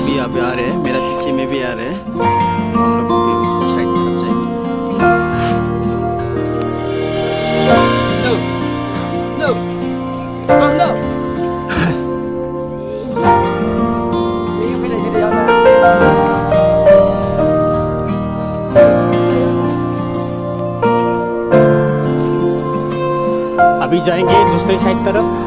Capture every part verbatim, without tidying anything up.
ये अभी आ रहे हैं, मेरा पीछे में भी आ रहे हैं। हम लोग भी उस साइड तरफ जाएंगे। अभी जाएंगे दूसरे साइड तरफ।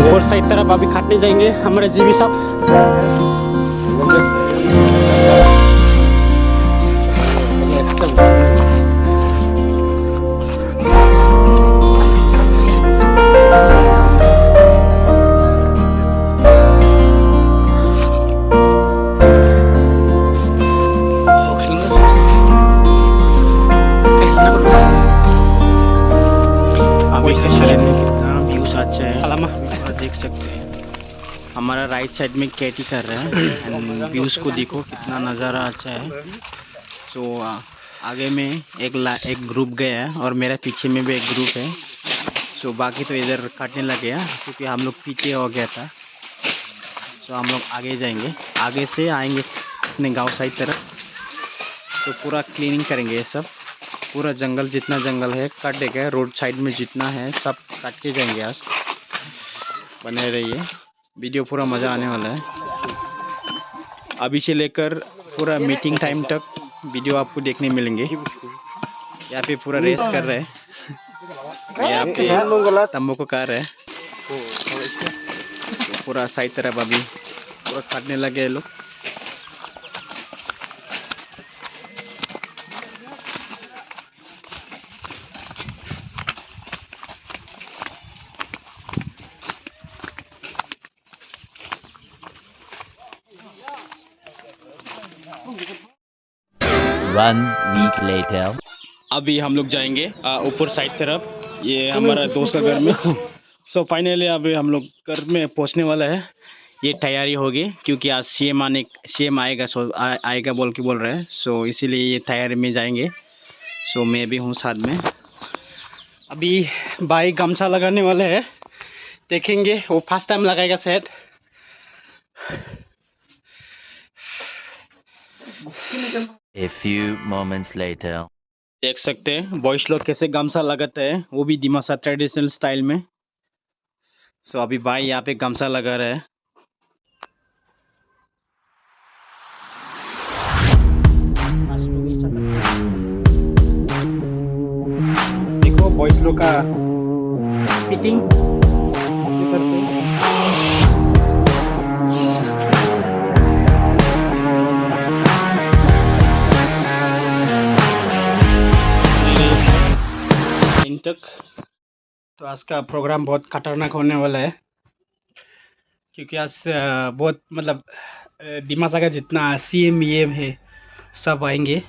ऊपर साइड तरफ अभी खाटने जाएंगे हमारे जीवी साहब। अभी साइड में कितना व्यूज अच्छा है, आप देख सकते हैं। हमारा राइट साइड में केटी कर रहे हैं, एंड व्यूज को देखो, कितना नज़ारा अच्छा है। सो आगे में एक ला एक ग्रुप गया है और मेरा पीछे में भी एक ग्रुप है। सो बाकी तो इधर काटने लग गया क्योंकि हम लोग पीछे हो गया था। सो हम लोग आगे जाएंगे, आगे से आएंगे अपने गांव साइड तरफ। तो पूरा क्लीनिंग करेंगे ये सब, पूरा जंगल, जितना जंगल है काट देगा। रोड साइड में जितना है सब काट के जाएंगे आज। बने रहिए, वीडियो पूरा मज़ा आने वाला है। अभी से लेकर पूरा मीटिंग टाइम तक वीडियो आपको देखने मिलेंगे। यहाँ पे पूरा रेस्ट कर रहे हैं, यहाँ पे तंबू को काट रहे हैं। पूरा साइड तरफ अभी पूरा काटने लगे ये लोग। One week later. अभी हम लोग जाएंगे, आ, ऊपर साइड तरफ, ये हमारा दोस्त का घर में। सो फाइनली अभी हम लोग घर में पहुंचने वाला है। ये तैयारी होगी क्योंकि आज सीएम आने, सीएम आएगा, सो आ, आएगा बोल के बोल रहे हैं। सो इसीलिए ये तैयारी में जाएंगे। सो मैं भी हूँ साथ में। अभी भाई गमछा लगाने वाले हैं, देखेंगे, वो फर्स्ट टाइम लगाएगा शायद। A few moments later. देख सकते हैं बॉयज लोग कैसे गमछा लगाते हैं, वो भी दिमासा ट्रेडिशनल स्टाइल में। सो अभी भाई यहाँ पे गमछा लगा रहे हैं। देखो बॉयज लोग का फिटिंग। इन तक। तो आज का प्रोग्राम बहुत खतरनाक होने वाला है, क्योंकि आज, अ, बहुत, मतलब, अ, दिमासा का जितना सीएम ईएम है, सब आएंगे।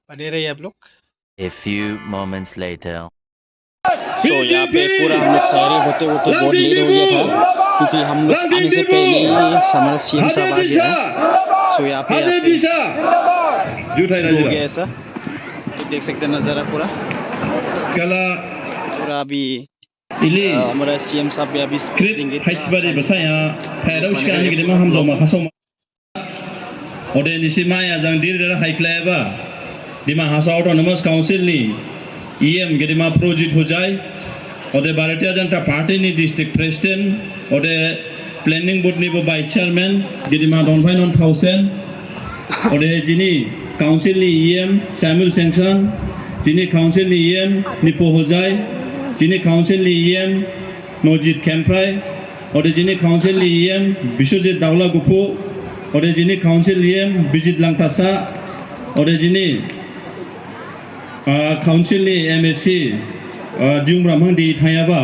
बने रहिए आप लोग। A few moments later. तो यहाँ पे पूरा हम लोग तैयारी होते होते बहुत लेट हो गया था, क्योंकि हम लोग आने से पहले ही हमारा सीएम साहब आ गया। सो यहाँ पे, यहाँ पे हो गया ऐसा। ये देख सकते हैं नज़ारा पूरा। पूरा अभी, अ, हमारा सीएम साहब भी अभी स्पीच देंगे। Ode nisi maya jang dir dera haiklaiba, Dima Hasao Autonomous Council ni E M gedema Projit Hojai, ode Bharatiya Janata Party ni district president, ode planning board ni bo vice chairman gedema Donphainon Thaosen, ode jini council ni E M Samuel Sengsan, jini council ni E M Nipo Hojai, jini council ni E M Nojit Kemprai, ode jini council ni E M Biswajit Daolagupu, ode jini council E M Bijit Langthasa, ode jini, ah, council ni M A C, ah, Diung Ramhang di thayaba,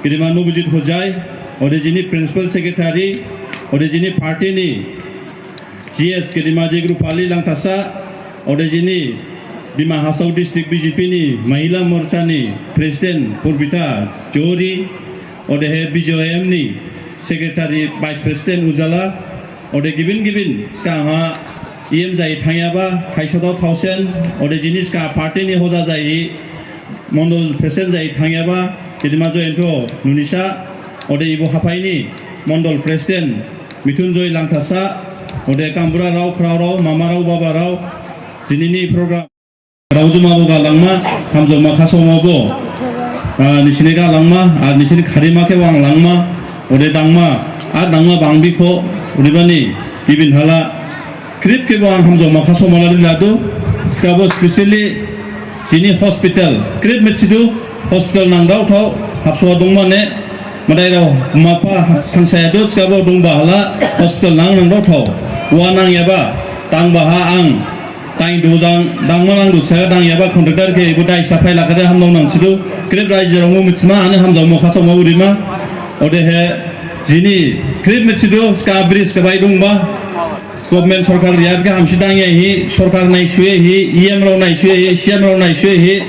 gedema Nobijit Hojai, ode jini principal secretary, ode jini party ni G S gedema Jegrupali Langthasa, ode jini Dima Hasao District B J P ni Mahila Morcha ni President Purbita Chowdhury, odehe B J M ni Secretary Vice President Ujala, ode gibin gibin sgang ha E M jai thangyaba Khaisodao Thaosen, ode jini sgang party ni hoja jai Mondol President jai thangyaba Gedema Jayanta Nunisa, ode ebo haphai ni Mondol President Mithunjoy Langthasa, ode gambura rao, khrao rao, mama rao, baba rao, jini ni program raojuma bo galangma, hamjaoma khasaoma bo, ah, nisini galangma, ar nisini kharima khe wanglangma, ode dangma, ar dangma bangbi kho, odebani gibin hala, khrip khe bo ang hamjaoma khasaoma lari ladu, thikhabo specially jini hospital, khrip mithidu, hospital nangdao thao, habsao dongmane, madai rao mapha sangsayadu, thikhabo dongba hala, hospital nang nangdao thao, wa nangyaba, dangba ha ang, Dain du jang, dangma nangdu, thikhade dangyaba contractor khe ebo daisa phailakha de hamdao nangsidu. Khrip raijirao mithima, ani hamjaoma khasaoma urima. Odehe, jini, khrip mithidu, sgang bridge khabai dongba. Government sorkar riyaba khe hamsi dangyahi, sorkar naisuyahi, E M rao naisuyahi, C M rao naisuyahi.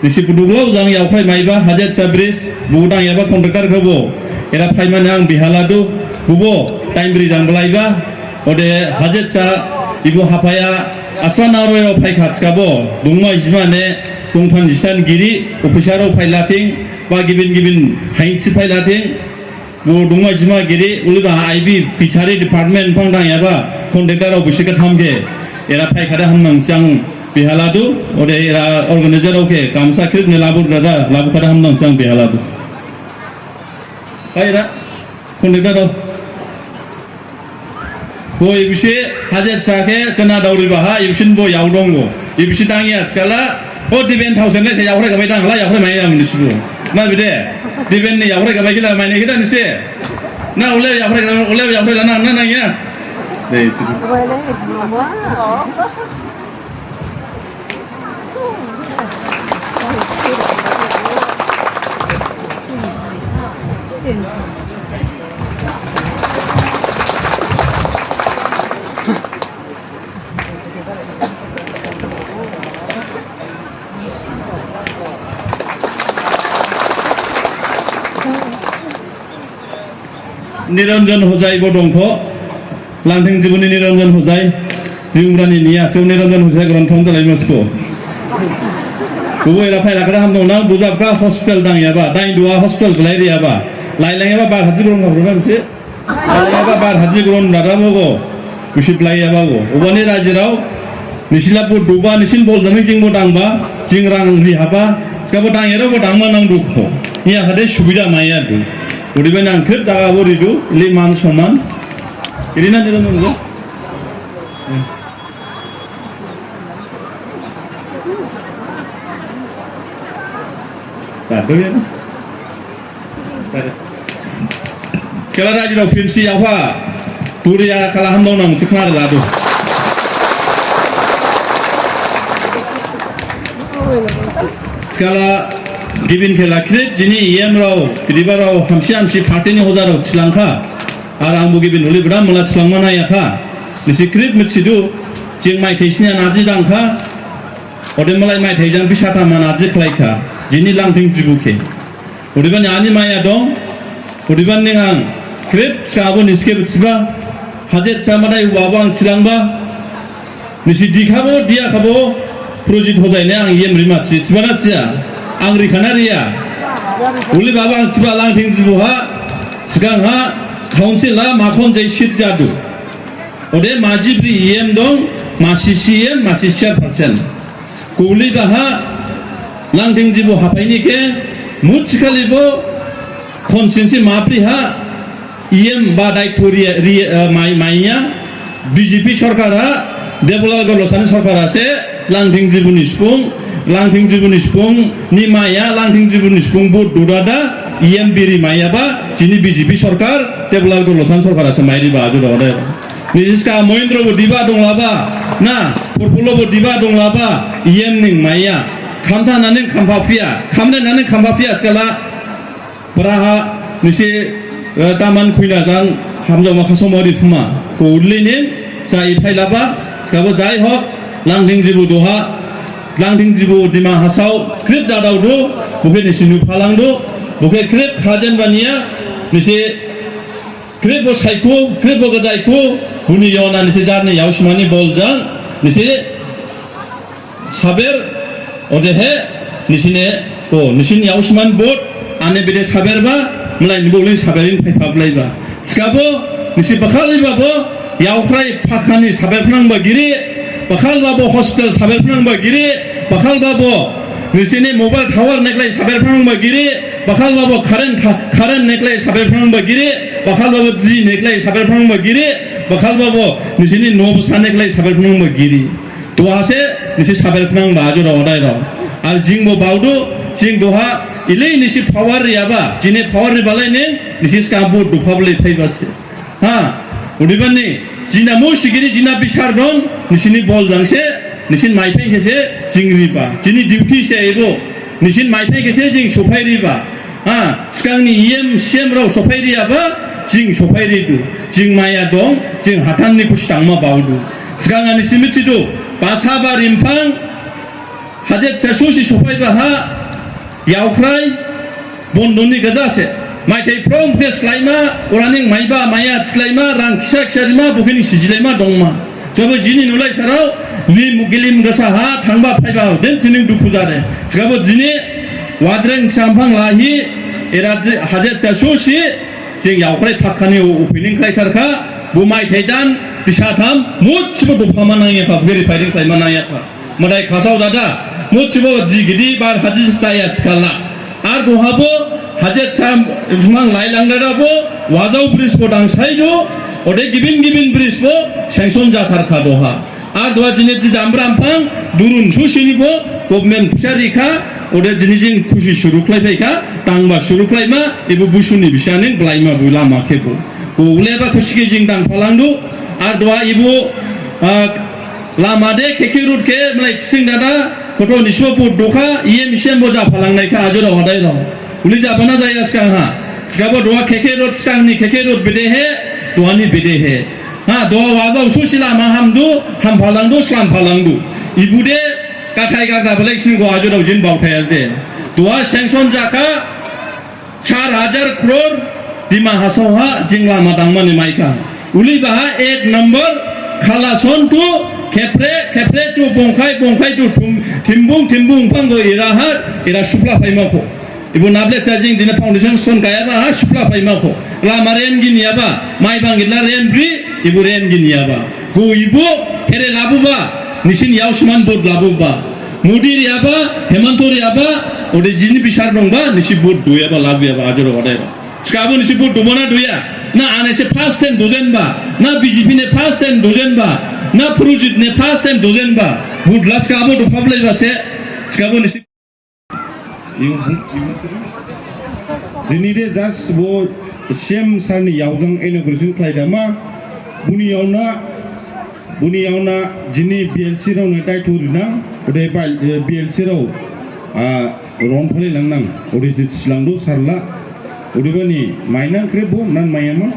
Nisi buduglao jang yaophai maiba, Hajatsa bridge, bugu dangyaba contractor khebo, era phaimane ang bihaladu, bubo, time bri jang blaiba, ode Hajatsa, ibo haphaya, aspa naroi rao phaikha thikhabo, dongma jimane, dongphan jistan giri, officer rao phailathing, ba gibin gibin hainsi phailathing, Bo dongma jima giri, uliba I B fishery department phang dangyaba, contractor rao bisi gatham khe, era phaikhade hamnang chang bihaladu, ode era organizer rao khe, kamsa khrip ne labu dada, labukhade hamnang chang bihaladu. Hai era, contractor rao. Bo ibisi Hajatsa khe chana dauriba ha, ibisi bo yaodong bo. Ibisi dangya thikhala, o diben thousand le se yaokhrai gabai dang, la yaokhrai maiya muni sibo. Na bide, diben ni yaokhrai gabai khila maine khida nise. Na ule yaokhrai, ule yaokhrai lana, na nangya. Dei, sibo. Niranjan Hojai bo dongkho. Langthing Jibuni Niranjan Hojai, Diyungbra ni niya, se Niranjan Hojai goron thong jalai masko. Bubo era phailakha da hamdong nang, bujabkha hospital dangyaba, dainduwa hospital blai riyaba, lailangyaba bar haji goron khabro na bisi, lailangyaba bar haji goron dada mogo, bisi blaiyaba go. Obani rajirao, nisila bo duba, nisin bol jani jing bo dangba, jing rang rihaba, thikhabo dangyarao bo dangma nang dukho. Niya khade subida maiya du. Odebani ang khrip daga bo ridu, le man soman. Irina nira nunggu. Kado ya. Kado. Thikhala rajirao phinsi yaopha. Turi ya khala hamdong nang thikhala ladu. Thikhala gibin khe lakhi jini E M rao, bidiba rao, hamsi hamsi party ni hoja rao thilangkha. Ar ang bo gibin uli bada mala thilangma nayakha. Nisi khrip mithidu, jing maithai sni ha naji dangkha. Ode malai maithai jang bisatha ma naji khlaikha. Jini Langthing Jibu khe. Odebani ani maya dong. Odebani ning ang khrip sabo nisi khe bo thiba. Hajatsa madai wabo ang thilangba. Nisi dikhabo, diyakhabo, Projit Hojai ne ang E M rima thi, thiba na thiya? Ang rikha na riya? Uli baba ang thiba Langthing Jibu ha, sgang ha, council ha, makhon jai seat jadu. Ode majibri E M dong, masi C E M, masi chairperson. Kuli baha, Langthing Jibu haphai ni khe, muchikhali bo, constituency mapri ha, E M ba daitho ri, ri, eh, mai, maiya, B J P sorkar ha, Debolal Gorlosa ni sorkar ha se, Langthing Jibu ni sipung, Langthing Jibu ni sipung, ni maiya, Langthing Jibu ni sipung, vote dudada, E M biri maiya ba, jini B J P sorkar, Debolal Gorlosa ni sorkar ha se mairi ba, aju dong de. Nisi ska Mohindra bo diba dong laba, na, Purpulo bo diba dong laba, E M ning maiya, khamtha naning khampha phiya, khamne naning khampha phiya, skala, Braha nisi, eh, taman khuina jang hamjaoma khasaoma riphuma. Ko ulini sa iphai laba, skabo jai hok, Langthing Jibu duha, Langthing jibo Dima Hasao khrip jadaodu, bokhe nisi nuphalangdu, bokhe khrip khajenba niya, nisi khrip bo saikho, khrip bo gajaikho, boni yaona nisi jarni yaosimani bol jang, nisi saber, odehe, nisine, o, nisini yaosimani vote, ane bede saberba, mlai nibo ulin saberin phaiphablaiba. Thikhabo, nisi bakhalibabo, yaokhrai phakhani saberphnangba giri, bakhalbabo hospital saberphnangba giri, bakhalbabo, nisini mobile tower neklai saberphnangba giri, bakhalbabo current tha-, current neklai saberphnangba giri, bakhalbabo dih neklai saberphnangba giri, bakhalbabo, nisini noh bsa neklai saberphnangba giri. Duha se nisi saberphnangba ajorao adairao. Ar jingbo baodu, jing duha ilei nisi power riyaba, jini power ribalai ning, nisi sgang vote dophablai phaiba se. Ha, odebani, jina musi giri jina bisar dong, nisini bol jang se, nisini maithai khe se, jing riba. Jini duty se ebo, nisini maithai khe se jing sophai riba. Ha, sgangni E M, C E M rao sophai riyaba, jing sophai ridu. Jing maya dong, jing hathanni khusi thangma baodu. Sgang ani simitsidu, Basa ba Rimphang, Hajat Chasosi sophaiba ha, yaokhrai, bondoni gaja se. Maithai phrong khe slaima, oraning maiba, maya slaima, rang khisa khisa rima, bokheni sijilaima dongma. Jabo jini nolai sarao, lim gilim gasa ha, thangba phaiba, den thining dukhu jare. Sgabo jini, Wadreng Samphang lahi, era ji-, Hajat Chasosi, jing yaokhrai phakhani o-, opening khlaitharkha, bo maithai dan, bisatham, mutsibo dophama nangyakha, verifying khlaima nangyakha. Madai khasao dada, mutsibo jigidi bar haji chaya thikhala. Ar duhabo, Hajat Samphang lailang dadabo, Wajao bridge bo dangsaidu, ode gibin gibin bridge bo, sanction jatharkha duha. Ar duha jini ji Dambra Amphang, Durun Susini bo, government phaisa rikha, ode jini jing khusi suru khlaiphaikha, thangba suru khlaima, ebo busuni bisaning blaima bo lama khebo. Bo uleba khusi khe jing thangphalangdu, ar duha ebo, ah, lama de K K road khe, mlai sing dada, photo nisibo bo dokha, E M C E M bo japhalangnaikha, ajorao adairao. Uli jabana jaya sgang ha. Sgabo duha K K road sgangni K K road bedehe, duhani bedehe. Ha, duha Wajao susi lama hamdu, hamphalangdu, slamphalangdu. Ibude, kathai gagda belai sini go ajorao jin baothai alde. Duha sanction jakha, char hajar crore, Dima Hasao ha, jing lama dangmani maikha. Uli baha ek number, Khalasontu, Khepre, Khepre tu, Bongkhai, Bongkhai tu, Thum-, Thimbung, Thimbung phango ira ha, ira supla phaima kho. Ibu nable charging dina foundation stone kayaba ha supla phaima kho. Lama ren gin yaba, Maibang gitla ren bri, ibu ren gin yaba. Go ibu, here labuba, nisin yausman vote labuba. Modi riyaba, Hemanta riyaba, ode jini bisar dongba, nisi vote duyaba, labuyaba, ajoro ode. Sgabo nisi vote dumana duya. Na ane se first time dujenba, na B J P ne first time dujenba, na Purujit ne first time dujenba. Vote la sgabo duphablaiba se, sgabo nisi Jini de just bo C E M sir ni yaojang inauguration khlaidama, buni yaona, buni yaona jini B L C rao ne daitho rina, ode bai, eh, B L C rao, ah, ron phalai langnang, ode jit silangdu sarla, odebani mainang khrip bo nan maiyama.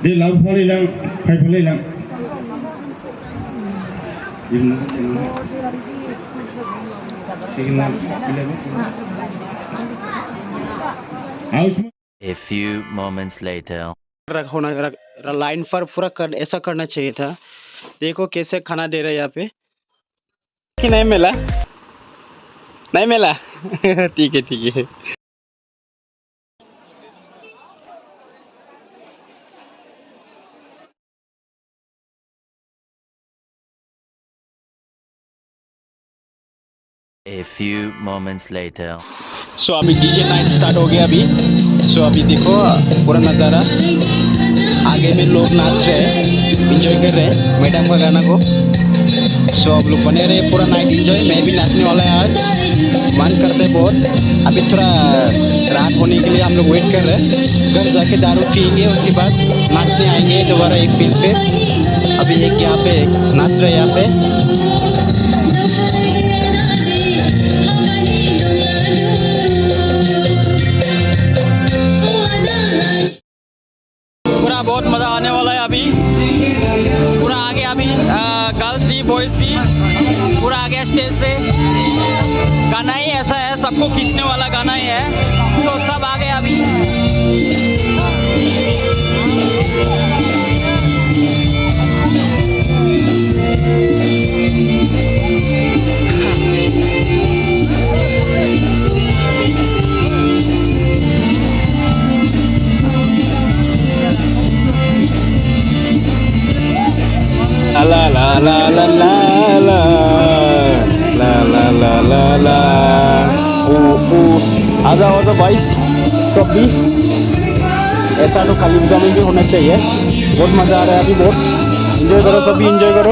De lab phalai lang, phai phalai lang. A few moments later. रख-, होना, रख-, लाइन पर पूरा कर, ऐसा करना चाहिए था। देखो कैसे खाना दे रहे हैं यहाँ पे। कि नहीं मिला? नहीं मिला? ठीक है, ठीक है। A few moments later. So अभी D J night start हो गया अभी। So अभी देखो पूरा नज़ारा, आगे में लोग नाच रहे हैं, enjoy कर रहे हैं मैडम का गाना को। So आप लोग बने रहे, पूरा night enjoy। मैं भी नाचने वाला है आज, मन करते बहुत। अभी थोड़ा रात होने के लिए हम लोग wait कर रहे हैं। घर जाके दारू पियेंगे, उसके बाद नाचने आएंगे दोबारा एक field पे। अभी एक यहाँ पे नाच रहे हैं यहाँ पे। पूरा बहुत बॉयज भी पूरा आ गया स्टेज पे। गाना ही ऐसा है, सबको खींचने वाला गाना ही है। तो सब आ गए अभी। ला ला ला ला ला ला ला। ला ला ला ला ला। ओ, ओ, आ जाओ, आ जाओ भाई, सब भी। ऐसा तो काली पूजा में भी होना चाहिए। बहुत मजा आ रहा है अभी, बहुत। एंजॉय करो, सब भी एंजॉय करो।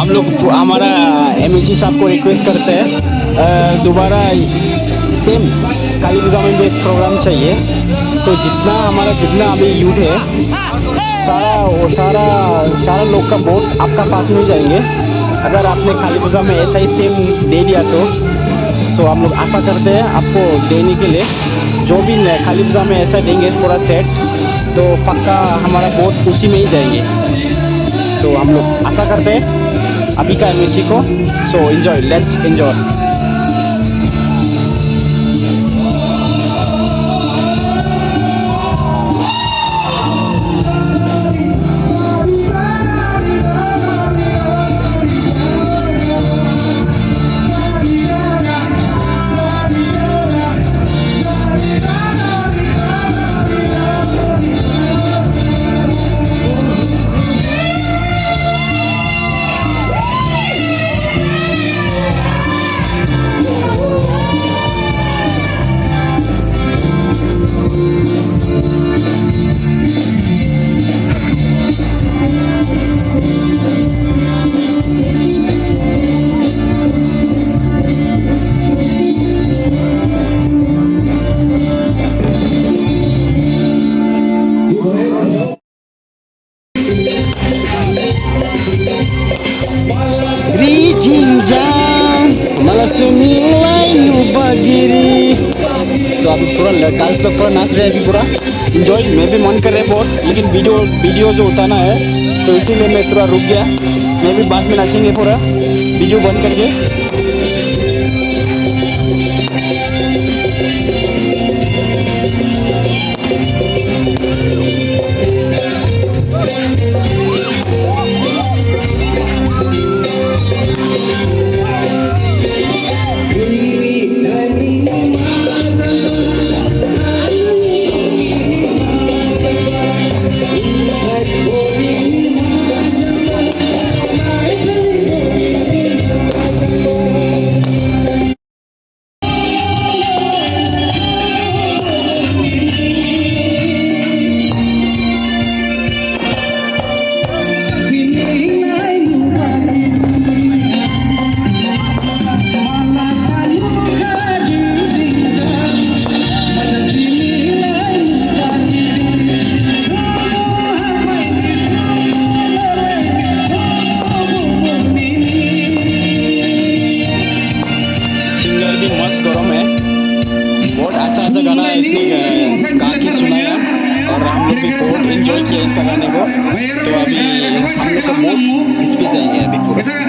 हम लोग, हमारा एमएसी साहब को रिक्वेस्ट करते हैं, अ, दोबारा सेम काली पूजा में भी एक प्रोग्राम चाहिए। तो जितना हमारा, जितना अभी यूथ है, सारा, वो सारा, सारा लोग का वोट आपका पास में जाएंगे। अगर आपने काली पूजा में ऐसा ही सेम दे दिया तो, सो हम लोग आशा करते हैं आपको देने के लिए। जो भी न-, काली पूजा में ऐसा देंगे पूरा सेट, तो पक्का हमारा वोट उसी में ही जाएंगे। तो हम लोग आशा करते हैं अभी का एमएसी को। So enjoy, let's enjoy. Ri jingjang, malah seni layu bagiri. तो अभी पूरा ल-, गर्ल्स लोग पूरा नाच रहे हैं अभी पूरा। एंजॉय, मैं भी मन कर रहे बहुत, लेकिन वीडियो, वीडियो जो उतारना है, तो इसीलिए मैं थोड़ा रुक गया। मैं भी बाद में नाचेंगे पूरा, वीडियो बंद करके। सिंगर भी मस्त गरम है। बहुत अच्छा अच्छा गाना है इसने, अ, गा के सुनाया और हम लोग भी बहुत एंजॉय किया इसका गाने को। तो अभी हम लोग का मूड इस पे जाएंगे अभी पूरा।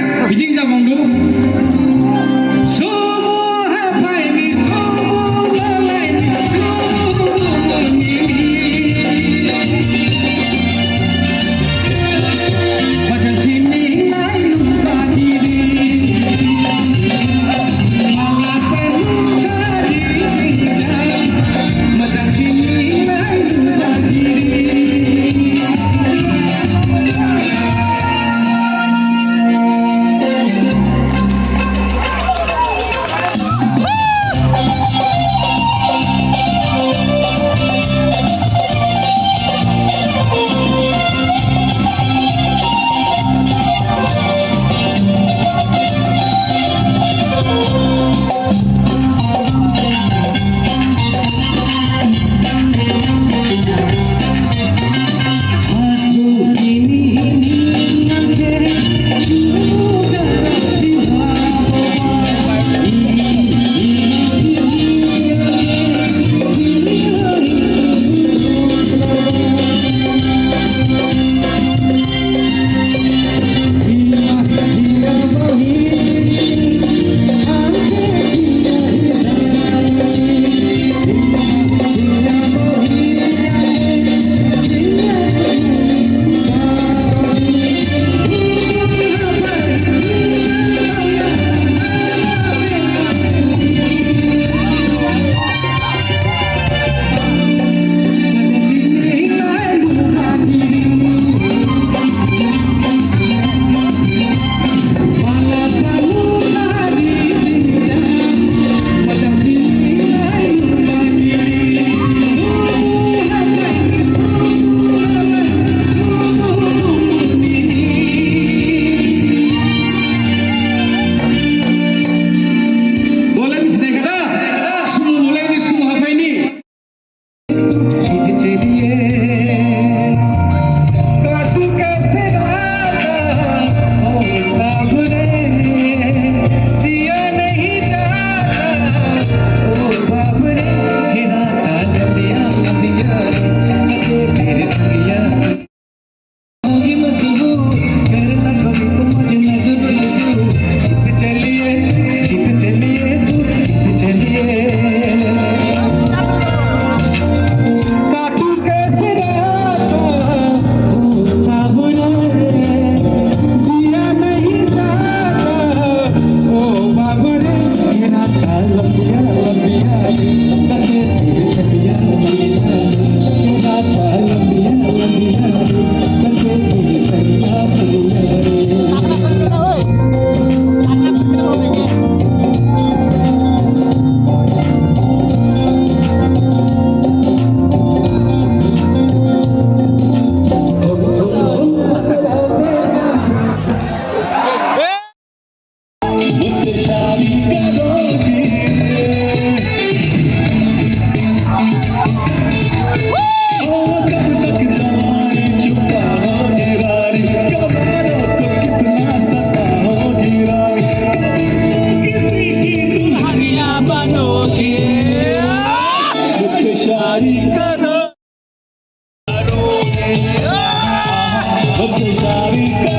Sejari